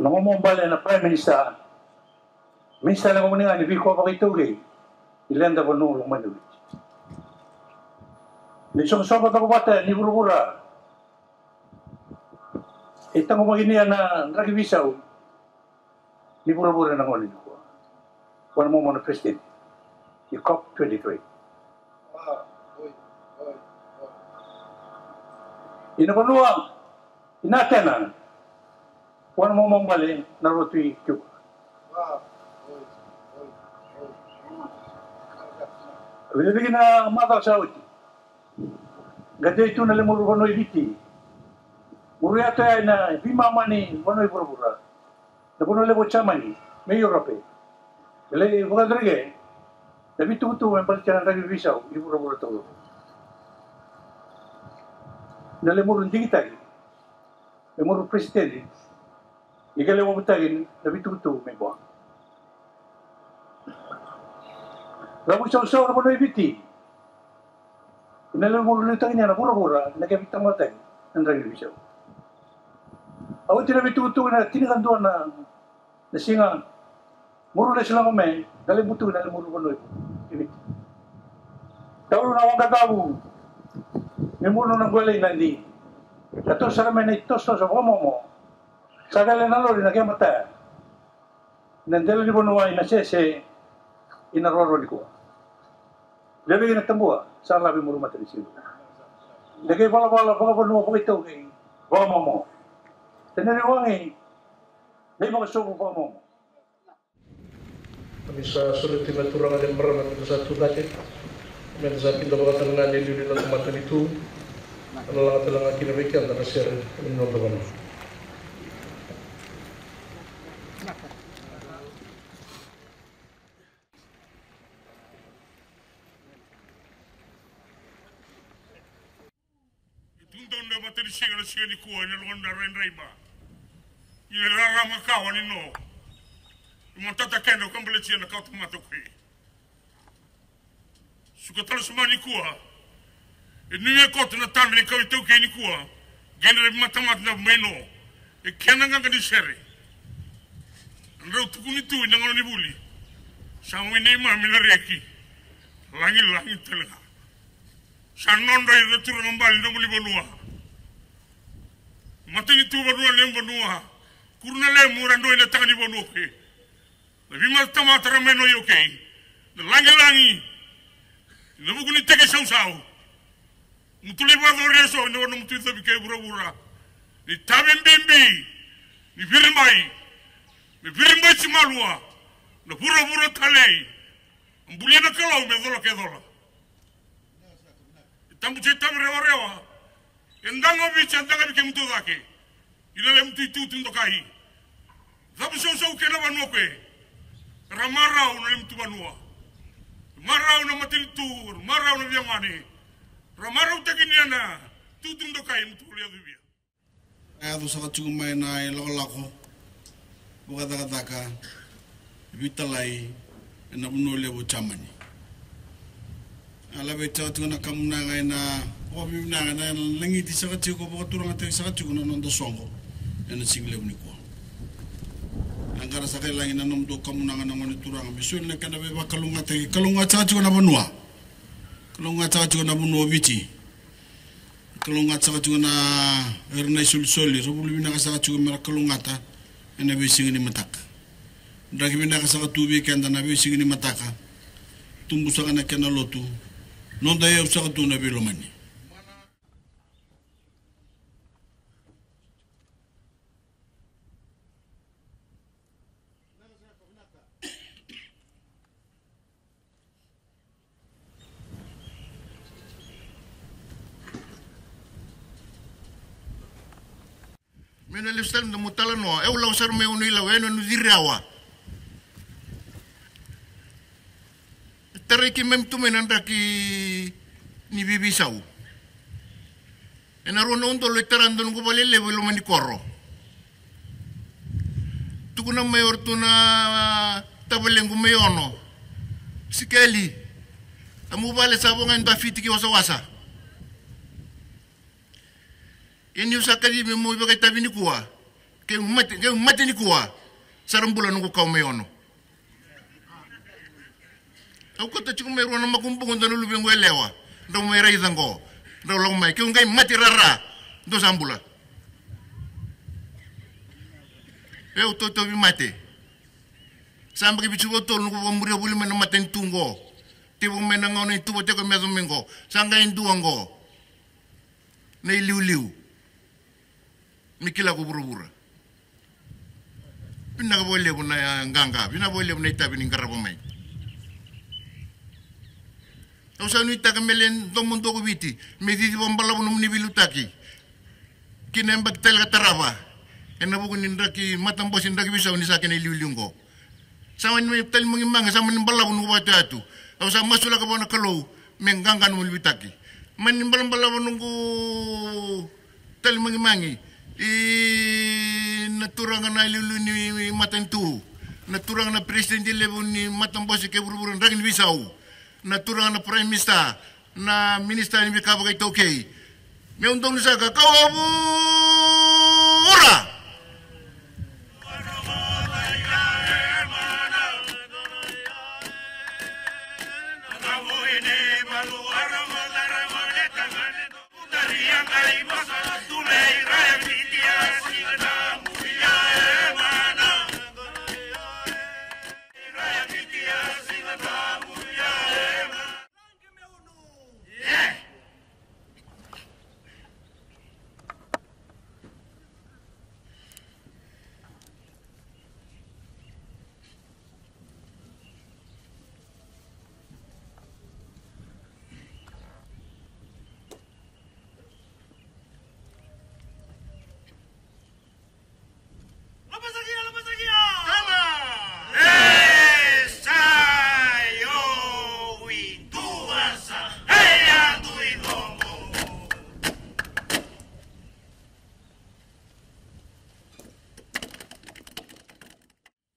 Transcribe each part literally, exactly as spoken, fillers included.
Na gomo bale na Prime Minister, Minister le gomani ga ni veikau vakaitaukei ni leda vanua lomani Viti. Ni soqosoqo cako vata ni vuravura e taqomaki nia na draki veisau ni vuravura ena gauna nikua. Vua na momo na President ni COP twenty-three. Ina vanua ina Atena, vua na momo bale na lotu i Cuba. Veiveiki na macawa sa oti, qai dei tu na lemuru vanua i Viti. Muru yato ya ina veimama ni vanua i vuravura, na vanua levu o Jamani, me Europe. E lai vakacereke na veitukutuku me baleta na draki veisau i vuravura taucoko. Na lemuru digitaki, lemuru president, ni qai lai vovotaki na veitukutuku me boa. Ravu isausau na vanua i Viti. Ina levu liutaki ni a na vuravura na kena veitaqomaki na draki ni veisau. A oti na veitukutuku na tinikadua na, na siga, muru lesu lako me, na levu tu na lemuru vanua i Viti. Tauru na waqa cavu me munu na qwele i Nadi. Ka toso sara mai na itosotoso vakamomo. Sa qele na lori na kena mataya. Na dela ni vanua ina sese ina roro nikua. Vevei na tabua sa lavi muru matanisiga. Na kei valavala vakavanua vakaitaukei vakamomo. Tena ni wagi na ivakasovu vakamomo. Ni sa soli tu na turaga ni marama ni da sa tu cake. Me da sa kida vakatale ga ni liuliu na tamata ni tu. Na laga tale ga kina vei keda na sere ni noda vanua. E tu donu na matanisiga na siga nikua ena loma ni rairai ba. Ina rarama kawa ni no. Ni matata keda o kabaletia na kawa tamata ko e. Suka tale suma nikua. E nuya koto na tana ni kawa iTaukei nikua. Qai na raivi matamata na mai no. E kena qaqa ni sere. Drau tukuni tu ina gauna ni vuli. Sa mai neimami na reki. Lagilagi tale ga. Sa nodra ira na turaga bale ni nomuni vanua. Matanitu vanua, lemu vanua. Kuru na lemu ra dua ina taga ni vanua ko e. Na vimata tamata ra mai no i okei. Na lagilagi. Na vuku ni teke sausau. Mutu lai vakacori eso ina vanua mutu i cavi kei vuravura. Ni tavi bibi. Ni viribai. Me viribai si malua. Na vuravura talei. A bulia na Kalou me cola ke cola. E tabu se tavi rewarewa. E daga o Viti, e daga vei kemutu cake. Ina lemutu itutu dokai. Cavu sausau kei na vanua ko e. Ra marau na lemutu vanua. Marau na matanitu, marau na viagwane. Ra marautaki ni ana tutu dokai mutu ko le a cuvia. A yaco saka tiko mai na ilakolako vakacakacaka veitalai ena vanua levu o Jamani. A laveti saka tiko na kamunaga ena vakavinavinaka, na lagiti saka tiko, vakaturagataki saka tiko na noda soqo ena siga levu nikua. Na qara saka i lagi na nomudou kamunaga na gone turaga me soli na kena veivakalougatataki, kalougata saka tiko na vanua. Kalougata saka tiko na vanua o Viti. Kalougata saka tiko na era na isolisoli, ra vuli vinaka saka tiko me ra kalougata ena veisiga ni mataka. Draki vinaka saka tu vei keda na veisiga ni mataka. Tubu saka na kena lotu. Noda iyau saka tu na veilomani. Meu na lesu tale na nomu talanoa, au lau sara mai, au na ilau, au na nuciri awa. Tarai keimami tu mai na draki ni veiveisau. Ena rua na udolu e tara dua noqu vale levu e loma ni koro. Tukuna mai o ratou na tavalequ mai Ono. Sikeli, a mu vale sa vo ga e dua fiti ki wasawasa. Ia niu sa kacivi meu ivakaitavi nikua. Keu mate, keu mate nikua, sa ra bula noqu kawa mai Ono. Au kauta tiko mai rua na makubuqu, dua na luvequ yalewa. Drau mai raica qo. Drau lako mai. Keu qai mate rara. Dou sa bula. Au tautauvimate. Sa yabaki vitusagavulu ka tolu noqu vakamuria voli mai na matanitu qo. Tekivu mai na gauna ni tuva tiko me yaco mai qo. Sa qai dua qo. Na iliuliu. Me kila ko vuravura. Vinaka vakalevu na qaqa, vinaka vakalevu na itavi ni qarava mai. Au sa nuitaka me lai domo dua ko Viti, me cici vakabalavu nomuni veiliutaki. Ki na yabaki tale ka tarava. Ena vuku ni draki matabose, draki veisau ni sa kena iliuliu qo. Sa mani mai talimagimagi, sa mani balavu noqu vakatuyatu. Au sa masulaka vua na Kalou me qaqa nomuni veitaki. Mani balabalavu noqu talimagimagi. I na turaga na iliuliu ni matanitu, na turaga na peresitedi levu ni matabose kei vuravura draki ni veisau, na turaga na Prime Minister, na minisita ni veika vakaitaukei. Meu donu saka, kau vura.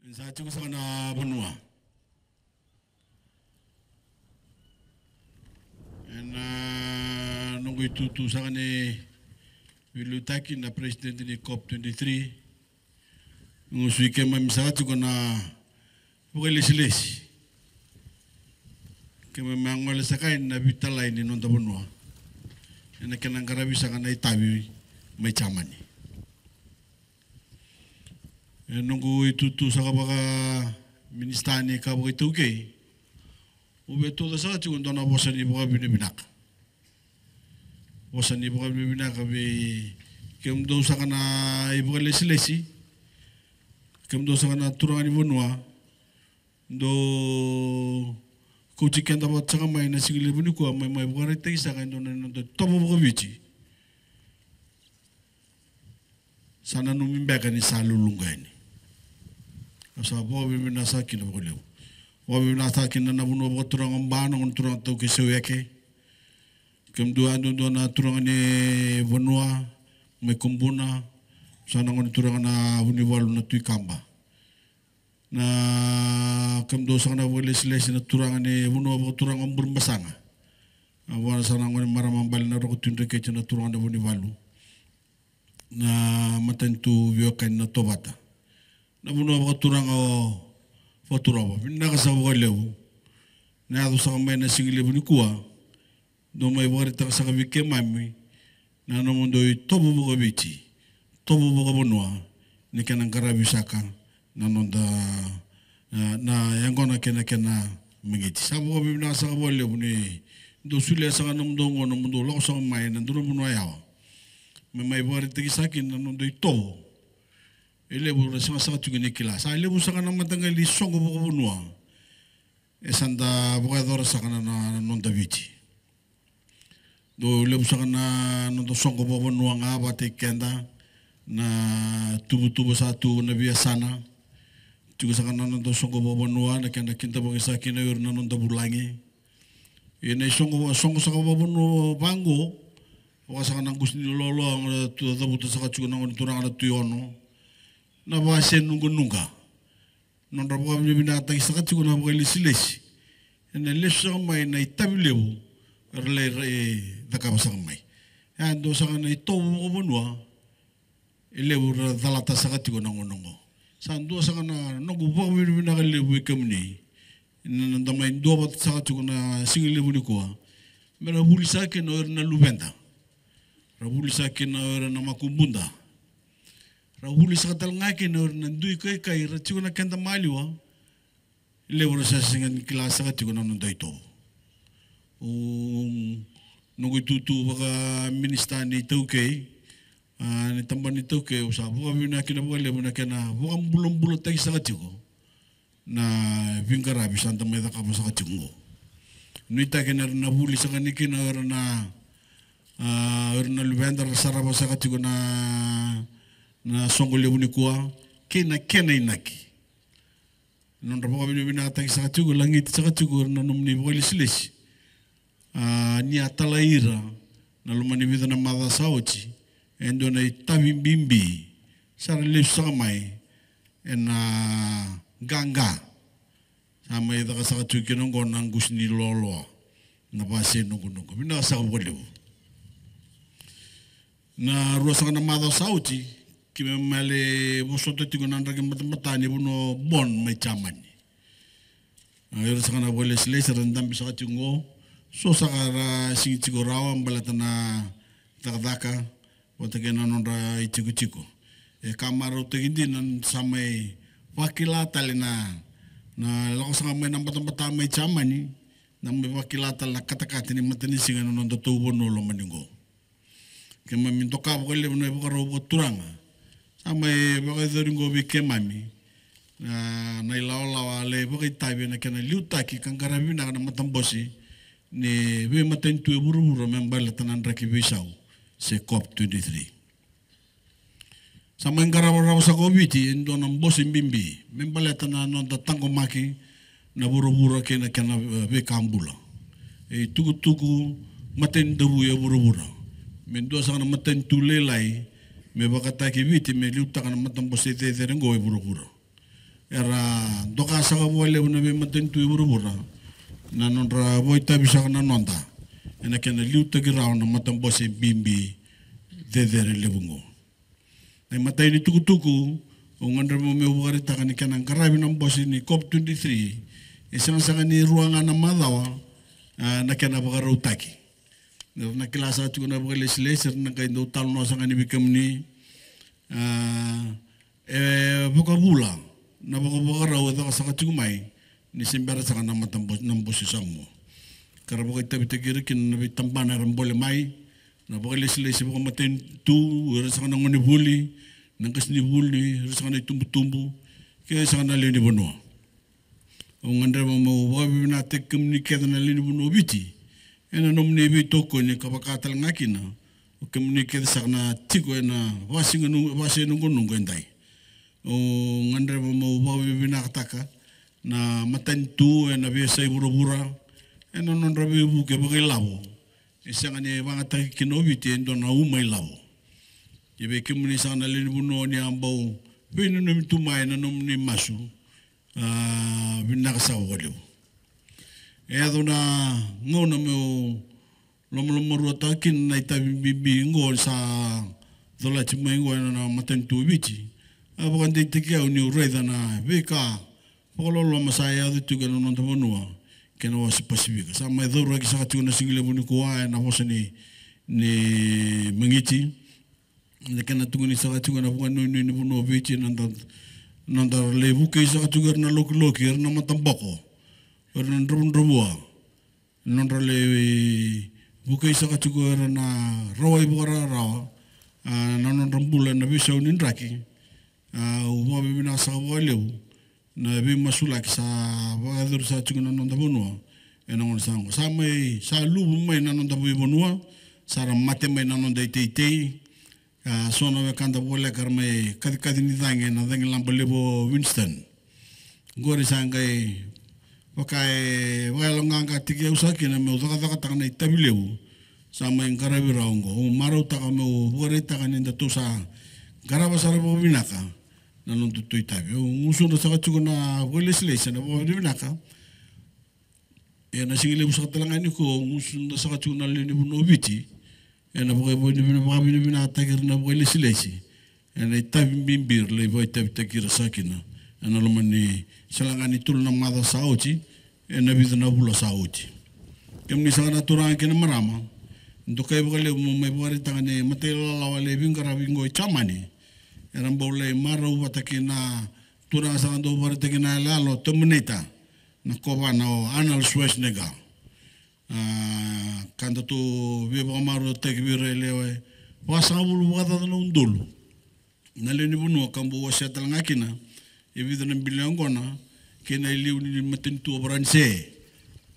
Ni sa tiko saka na vanua. Ena noqu itutu saka ni veiliutaki na president ni COP twenty-three. Gusui keimami saka tiko na vakailesilesi. Keimami a gole saka ina vitalai ni noda vanua. Ena kena qaravi saka na itavi mai Jamani. E noqu itutu saka vaka minisita ni ka vakaitaukei. Au via tauca saka tiko dua na vosa ni vakavinavinaka. Vosa ni vakavinavinaka vei kemudou saka na ivakalesilesi. Kemudou saka na turaga ni vanua. Dou kauti keda vata saka mai na siga levu nikua, mai, mai vakaraitaki saka e dua na noda itovo vakaviti. Sa nanumi beka ni sa luluqa yani. Au sa vakavinavinaka saka kina vakalevu. Vakavinavinaka saka kina na vanua vakaturaga o Ba, na gone turaga taukei Seueke. Kemudou yadudua na turaga ni vanua mai Kubuna. Sa na gone turaga na Vunivalu na Tui Kaba. Na kemudou saka na vakalesilesi na turaga ni vanua vakaturaga o Burebasaga. A vua saka na gone marama bale na Roko Tui Dreketi na turaga na Vunivalu. Na matanitu veiwekani na Tovata. Na vanua vakaturaga o Vaturova. Vinaka saka vakalevu. Na yaco saka mai na siga levu nikua. Dou mai vakaraitaka saka vei keimami na nomudou itovo vakaviti, itovo vakavanua, ni kena qaravi saka na noda, eh, na yaqona kei na kena magiti. Sa vakavinavinaka saka vakalevu ni dou solia saka nomudou gauna, nomudou lako saka mai na dua na vanua yawa. Me mai vakaraitaki saka kina na noda itovo. E levu ra sega saka tiko ni kila. Sa levu saka na mataqali soqo vakavanua. E sa da vakayacora saka na, na, na noda Viti. Dou levu saka na noda soqo vakavanua ga vata kei keda, na tuvatuva sa tu na veiyasana. Tiko saka na noda soqo vakavanua, na kena kidavaki saka kina o ira na noda vulagi. Ia na isoqo, soqo saka vakavanua vaqo, vaka saka na qusi ni loaloa, na tu cavuta saka tiko na gone turaga na Tui Ono. Na vakasenuqanuqa. Nodra vakavinavinakataki saka tiko na vakailesilesi. Ena lesu saka mai na itavi levu era lai, e, cakava saka mai. E a dua saka na itovo vakavanua. e levu ra calata saka tiko na gauna oqo. Sa dua saka na noqu vakavinavinaka levu vei kemuni na noda mai duavata saka tiko na siga levu nikua, me ra vuli saka kina o ira na luveda, ra vuli saka kina o ira na makubuda, ra vuli saka tale ga kina o ira na dui kaikai ra tiko na keda maliwa. Levu ra sa sega ni kila saka tiko na noda itovo. O noqu itutu vakaminisita ni taukei, a, ni tabana ni taukei, au sa vakavinavinaka kina vakalevu na kena vakabulabulataki saka tiko na veiqaravi sa da mai cakava saka tiko oqo. Nuitaki na, na vuli saka ni kina o ira na, a, o ira na luveda ra sarava saka tiko na, na soqo levu nikua kei na kena inaki. Nodra vakavinavinakataki saka tiko, lagiti saka tiko na nomuni vakalesilesi. A, ni a talai ira na loma ni vica na macawa sa oti e dua na itavi bibi sa ra lesu saka mai ena qaqa. Sa mai caka saka tiko kina oqo na qusi ni loaloa, na vase noqonoqo. Vinaka saka vakalevu. Na rua saka na macawa sa oti, keimami male vosota tiko na draki batabata ni vanua o Bonn mai Jamani. A, o ira saka na vakalesilesi era dabe saka tiko oqo. So saka ra sigi tiko rawa baleta na cakacaka vata kei na nodra itikotiko. E ka marautaki dina sa mai vakila tale na, na lako saka mai na batabata mai Jamani, na mai vakila tale na katakata ni matanisiga ena noda tauvanua lomani oqo. Keimami doka vakalevu na ivakarau vakaturaga sa mai vakayacori oqo vei keimami. Na, na ilawalawa a lai vakaitavi ena kena liutaki ka qaravi vinaka na matabose ni veimatanitu e vuravura me baleta na draki veisau se COP twenty-three. Sa mai qarava rawa saka o Viti e dua na bose bibi me baleta na noda taqomaki na vuravura kei na kena, e, veika bula. E itukutuku matanidavui e vuravura me dua saka na matanitu lailai me vakataki Viti me liutaka na matabose cecere oqo e vuravura. Era doka saka vakalevu na veimatanitu e vuravura na nodra vakaitavi saka na noda ena kena liutaki rawa na matabose bibi cecere levu oqo. Na imatai ni tukutuku au gadreva meu vakaraitaka ni kena qaravi na bose ni COP twenty-three e sega saka ni rua ga na macawa, a, na kena vakarautaki. Ni ra na kila saka tiko na vakalesilesi, era na qai dau talanoa saka ni vei kemuni, a, e vakavula na vakavakarau e caka saka tiko mai ni se bera saka na matabose, na bose saka oqo. Ka ra vakaitavitaki ira kina na veitabana era bole mai, na vakalesilesi vakamatanitu, o ira saka na gonevuli, na qasenivuli, o ira saka na itubutubu kei saka na lewe ni vanua. Au gadreva meu vakavinavinakataki kemuni kece na lewe ni vanua o Viti ena nomuni veitokoni ka vaka tale ga kina o kemuni kece saka na tiko ena vase noqu, vase noqonoqo edai. Au gadreva meu vakavinavinakataka na matanitu ena veiyasai vuravura ena nodra veivuke vakailavo. E sega ni vagataki kina o Viti e dua na uma ilavo. Ia vei kemuni saka na lewe ni vanua ni a bau veinanumi tu mai na nomuni masu, a, vinaka saka vakalevu. E yaco na gauna meu lomalomaruataka kina na itavi bibi oqo sa colati mai oqo ena matanitu o Viti. A vakadeitaki au niu raica na veika vakaloloma sa yaco tiko ena noda vanua kei na wasa Pasifika. Sa mai cauraki saka tiko na siga levu nikua ena vosa ni, ni magiti. Na kena tukuni saka tiko na vakanuinui ni vanua o Viti, na noda, noda lai vukei saka tiko era na lokiloki, era na mataboko, era na dravudravua. Nodra lai vukei saka tiko era na rawai vakararawa, a, na nodra bula ena veisau ni draki. A, au vakavinavinaka saka vakalevu na veimasulaki sa vakayacori saka tiko na noda vanua ena gauna saka oqo. Sa mai, sa luvu mai na noda veivanua, sa ra mate mai na noda iteitei. A, so na wekada voleka era mai kacikaci ni cagi ena cagilaba levu o Winston. Qori sa qai vaka e vakayaloqaqataki au saka kina meu cakacakataka na itavi levu sa mai qaravi rawa oqo. Au marautaka meu vakaraitaka ni datou sa qarava sara vakavinaka na nodatou itavi. Au gusudra saka tiko na vakalesilesi ena vakavinavinaka. Ia na siga levu saka tale ga nikua au gusudra saka tiko na lewe ni vanua o Viti ena vakavinavinakataki ira na vakalesilesi. ena itavi bibi era lai vakaitavitaki ira saka kina ena loma ni sala ga ni tolu na macawa sa oti, ena vica na vula sa oti. Kemuni saka na turaga kei na marama, dokai vakalevu mo mai vakaraitaka ni matailalalawa e lai veiqaravi qo e Jamani, era bau lai marau vata kei na turaga saka dau vakaraitaki na yaloyalo Terminator, na kovana o Arnold Schwarzenegger. A, ka datou veivakamarautaki vei ira e lewe vasagavulu vakacaca na udolu na lewe ni vanua ka bau wasea tale ga kina e vica na bilioni qona kei na iliuliu ni matanitu o Varanise,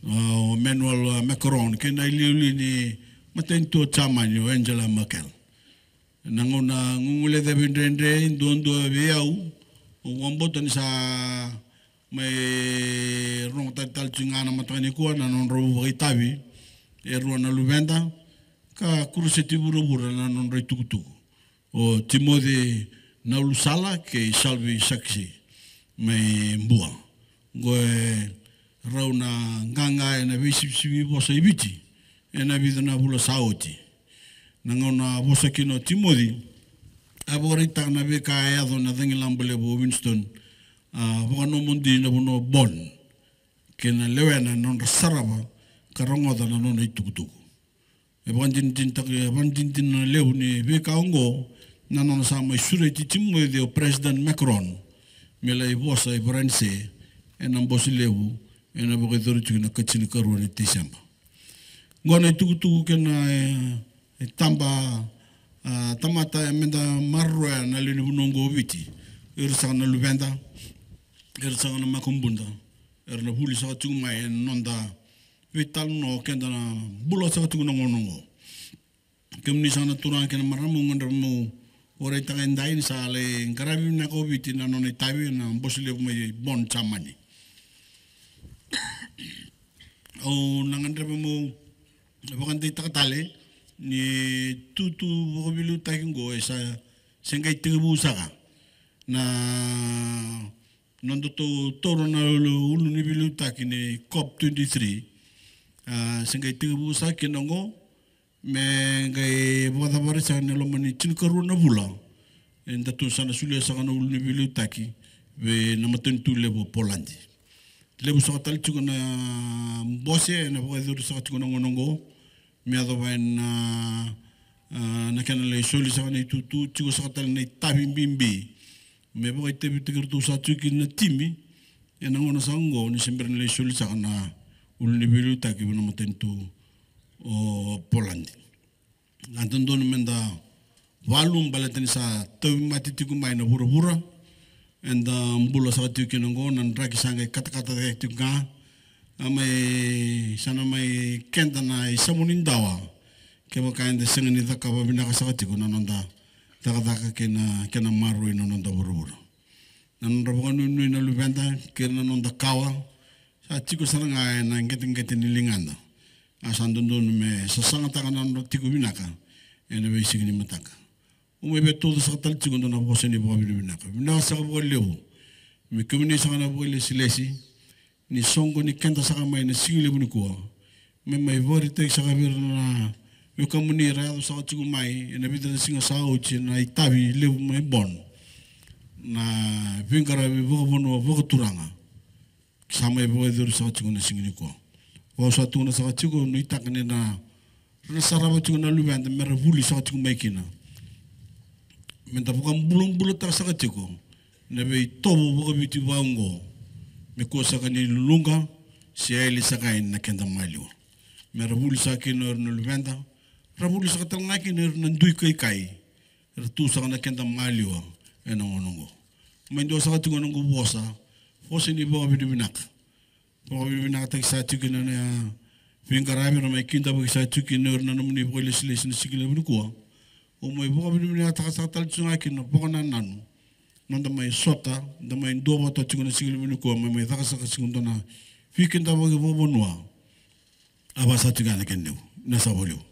a, o Emmanuel, a, Macron, kei na iliuliu ni matanitu o Jamani o Angela Merkel. Na gauna gugulecavi dredre duadua vei au, au vakabauta ni sa mai rogo tale tale tiko ga na mataka nikua na nodrau vakaitavi e rua na luveda ka kuruseti vuravura na nodra itukutuku, o Timothy Naulusala kei Salvi Sakisi mai Bua. Qo e rau na qaqa ena veisivisivi vosa i Viti ena vica na vula sa oti. Na gauna a vosa kina o Timothy, a vakaraitaka na veika e yaco na cagilaba levu o Winston, a, vakanomodi na vanua o Bonn, kei na lewena na nodra sarava ka rogoca na nona itukutuku. E vakadinadinataka, e vakadinadina levu ni veika oqo na nona sa mai sureti Timothy o President Macron me lai vosa e Varanise ena Bose Levu ena vakayacori tiko na ka tinikarua ni Tiseba. Qo na itukutuku kei na, e, e taba, a, tamata e meda maroroya na lewe ni vanua oqo o Viti. Ira saka na luveda, ira saka na makubuda, era na vuli saka tiko mai ena noda veitalanoa o keda na bula saka tiko na gauna oqo. Kemuni saka na turaga kei na marama, au gadreva meu vakaraitaka edai ni sa lai qaravi vinaka o Viti na nona itavi ena Bose Levu mai Bonn, Jamani. Au na gadreva meu vakadeitaka tale ni tutu vakaveiliutaki oqo e sa se qai tekivu saka na nodatou taura na ulu ni veiliutaki ni COP twenty-three. A, se qai tekivu saka kina oqo me qai vakacavari saka ena loma ni tinikarua na vula. Edatou sa na solia saka na ulu ni veiliutaki vei na matanitu levu o Poladi. Levu saka tale tiko na bose ena vakayacori saka tiko na gauna oqo me yacova ena, a, na kena lai soli saka na itutu, tiko saka tale na itavi bibi me vakaitavitaki iratou saka tiko kina na timi ena gauna saka oqo ni se bera ni lai soli saka na ulu ni veiliutaki vei na matanitu o Poladi. A dodonu meda valu baleta ni sa tauvimate tiko mai na vuravura eda bula saka tiko kina oqo, na draki sa qai katakata cake tiko ga. A mai, sa na mai keda na isamu ni dawa kevaka eda sega ni cakava vinaka saka tiko na noda cakacaka kei na kena maroroi na noda vuravura. Na nodra vakanuinui na luveda kei na noda kawa sa tiko sara ga ena qeteqete ni ligada. A sa dodonu me sasagataka na nodra tiko vinaka ena veisiga ni mataka. Au mai via tauca saka tale tiko e dua na vosa ni vakavinavinaka. Vinaka saka vakalevu me kemuni saka na vakailesilesi ni soqoni keda saka mai na siga levu nikua me mai vakaraitaki saka vei ira na wekamuni era yaco saka tiko mai ena vica na siga sa oti ena itavi levu mai Bonn, na veiqaravi vakavanua vakaturaga sa mai vakayacori saka tiko na siga nikua. Au sa tukuna saka tiko, nuitaka ni na ra na sarava tiko na luveda me ra vuli saka tiko mai kina. Me da vakabulabulataka saka tiko na veitovo vakaviti vaqo me kua saka ni luluqa se yaili saka yani na keda maliwa. Me ra vuli saka kina o ira na luveda, ra vuli saka tale ga kina o ira na dui kaikai era tu saka na keda maliwa ena gauna oqo. Mai dua saka tiko na noqu vosa, vosa ni vakavinavinaka. Vakavinavinakataki saka tiko kina na veiqaravi era mai kidavaki saka tiko kina o ira na nomuni vakailesilesi na siga levu nikua. Au mai vakavinavinakataka saka tale tiko ga kina vakanananu noda mai sota, da mai duavata tiko na siga levu nikua, mai mai caka saka tiko dua na veikidavaki vakavanua. A vaka saka tiko ga na kena levu. Vinaka saka vakalevu.